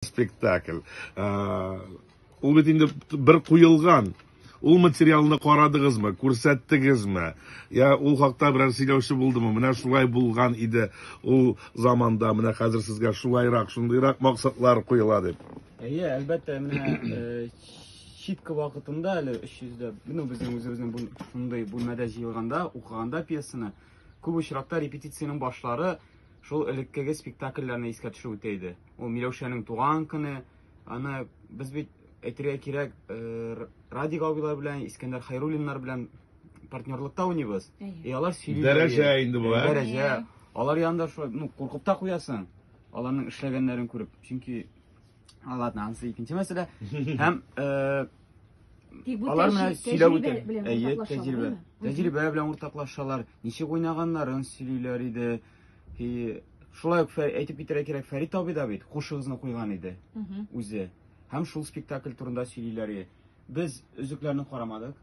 Спектакль. Ул бит инде бер куелган. Ул материалны карадыгызмы, күрсәттегезме? Я ул хакта берәр сөйләүче булдымы? Менә шулай булган иде ул заманда, менә хәзер сезгә шулайрак, шундыйрак максатлар куела дип. Әйе, әлбәттә, менә э, читка вакытында әле 300 дә, ну, безнең үзебезнең шундый бүлмәдә җыелганда, укыганда пьесаны, күп очракта репетициянең башлары шул элеккеге спектакльләрне искә төшереп үтә иде. Ул Миләүшәнең туган көне. Аны без бит әйтергә кирәк, э, Радик абыйлар белән, Искәндәр Хайруллиннар белән партнерлыкта уйныйбыз. И алар сөйлиләр. Дәрәҗә инде бу, ә? Дәрәҗә. Алар янында шулай, ну, куркып та куясың. Аларның эшләгәннәрен күреп. Чөнки ладно, анысы икенче мәсьәлә. Һәм э, Тик бу алар менә сөйләп үтә. Әйе, тәҗрибә. Тәҗрибә белән уртаклашалар. Ничек уйнаганнарын сөйлиләр иде. И шулай ук әйтеп китәргә кирәк, Фәрит абый да бит Хушыгызны куйган иде үзе. Һәм шул спектакль турында сөйлиләр иде. Без өзекләрне карамадык.